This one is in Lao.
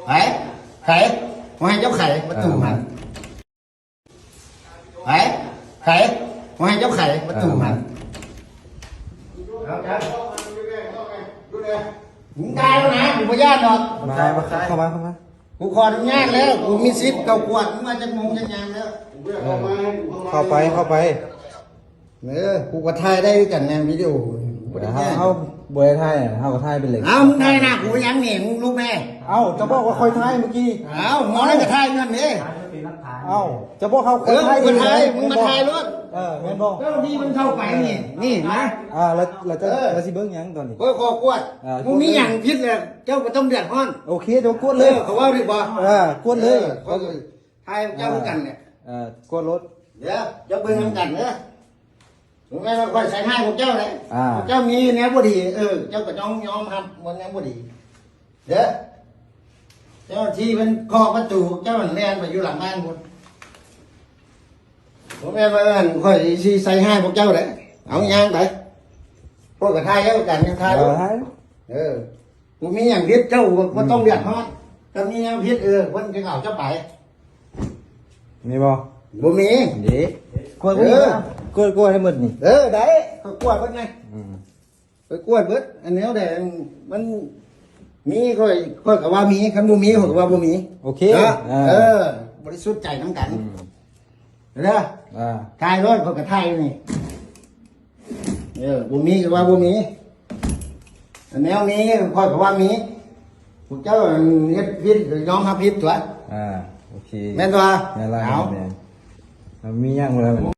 ໃຜ ໃຜ ບໍ່ໃຫ້ເຈົ້າໄຂປະຕູຫັ້ນ ໃຜ ໃຜ ບໍ່ໃຫ້ເຈົ້າໄຂປະຕູຫັ້ນ ເອົາ ເອົາ ມຶງຕາຍແລ້ວນະ ກູບໍ່ຢ້ານດອກ ມາ ມາ ເຂົ້າມາ ເຂົ້າມາ ກູຂໍອະນຸຍາດແລ້ວ ກູມີສິດເຂົ້າກວດ ມຶງມາຈັກໂມງຈັກຍາມແລ້ວ ເອີ ເຂົ້າໄປ ເຂົ້າໄປ. ເອີ ກູກໍຖ່າຍໄດ້ຄືກັນນະ ວິດີໂອ ບໍ່ໄດ້ຍາກ ເຮົາບໍ່ໄດ້ຖ່າຍ ເຮົາກໍຖ່າຍເປັນເຫຼັກ ເອົ້າ ມຶງຖ່າຍໜ້າກູຫຍັງນີ້ ມຶງລຸກແດ່ ເອົ້າ ເຈົ້າບອກວ່າຂ້ອຍຖ່າຍມື້ກີ້ ເອົ້າ ເຮົາໄດ້ກໍຖ່າຍຢູ່ຫັ້ນເດ້ ເອົ້າ ເຈົ້າບອກເຮົາ ເອີ ຂ້ອຍຖ່າຍ ກູກໍຖ່າຍ ເອງ ມຶງມາຖ່າຍໂລດ ເອີ ແມ່ນບໍ່ ເຈົ້າທີ່ມັນເຂົ້າໄປນີ້ ນີ້ມາ ອ່າ ແລ້ວ ແລ້ວເຈົ້າ ເອີ ເຈົ້າຊິເບິ່ງຫຍັງຕອນນີ້ ຂ້ອຍຂໍກວດ ອ່າ ບໍ່ມີຫຍັງຜິດແລ້ວ ເຈົ້າບໍ່ຕ້ອງເດືອດຮ້ອນ ໂອເຄ ດຽວກວດເລີຍ ເອີ ເຂົາເວົ້າດີບໍ່ ເອີ ກວດເລີຍ ເອີ ຂ້ອຍ ຖ່າຍເຈົ້າຄືກັນແຫຼະ ເອີ ກວດໂລດ ເດີ ເຈົ້າເບິ່ງນຳກັນເດີ ບໍ່ແມ່ນວ່າຂ້ອຍໃສ່ຮ້າຍພວກເຈົ້າເດ້ ອ່າ ພວກເຈົ້າມີແນວບໍ່ດີ ເອີ ເຈົ້າກໍຕ້ອງຍອມຮັບວ່າແນວບໍ່ດີເດີ ເຈົ້າໜ້າທີ່ເພິ່ນເຄາະປະຕູ ພວກເຈົ້າຫັ້ນແລ່ນໄປຢູ່ຫຼັງບ້ານພຸ້ນ ບໍ່ແມ່ນວ່າອັນຂ້ອຍຊິໃສ່ຮ້າຍພວກເຈົ້າເດ້ ເອົາຍ່າງໄປ ພວກກໍຖ່າຍເອົາກັນ ຍັງຖ່າຍ ເອີ ເອີ ບໍ່ມີຫຍັງຜິດ ເຈົ້າບໍ່ ບໍ່ຕ້ອງເດືອດຮ້ອນ ຖ້າມີຫຍັງຜິດ ເອີ ເພິ່ນຈຶ່ງເອົາເຈົ້າໄປ ມີບໍ່? ບໍ່ມີເດ້ ກວດ ເອີ ກວດ ກວດໃຫ້ໝົດນີ້ ເອີ ໄດ້ ຂ້ອຍກວດເບິດໄງ ອືມ ຂ້ອຍກວດເບິດ ອັນແນວໃດມັນມີ ຂ້ອຍ ຂ້ອຍກໍວ່າມີ ຄັນບໍ່ມີ ຂ້ອຍກໍວ່າບໍ່ມີ ໂອເຄ ເອີ ເອີ ບໍລິສຸດໃຈນຳກັນ ອືມ ເດີ ອ່າ ຖ່າຍໂລດ ຂ້ອຍກໍຖ່າຍຢູ່ນີ້ ເອີ ບໍ່ມີກໍວ່າບໍ່ມີ ອັນແນວມີຂ້ອຍກໍວ່າມີ ພວກເຈົ້າເຮັດຜິດກໍຍອມຮັບຜິດຕົວະ ອ່າ ໂອເຄ ແມ່ນຕົວະ ແມ່ນລະ ເອົາ ແມ່ນ ມັນມີຫຍັງບໍ່ລະ?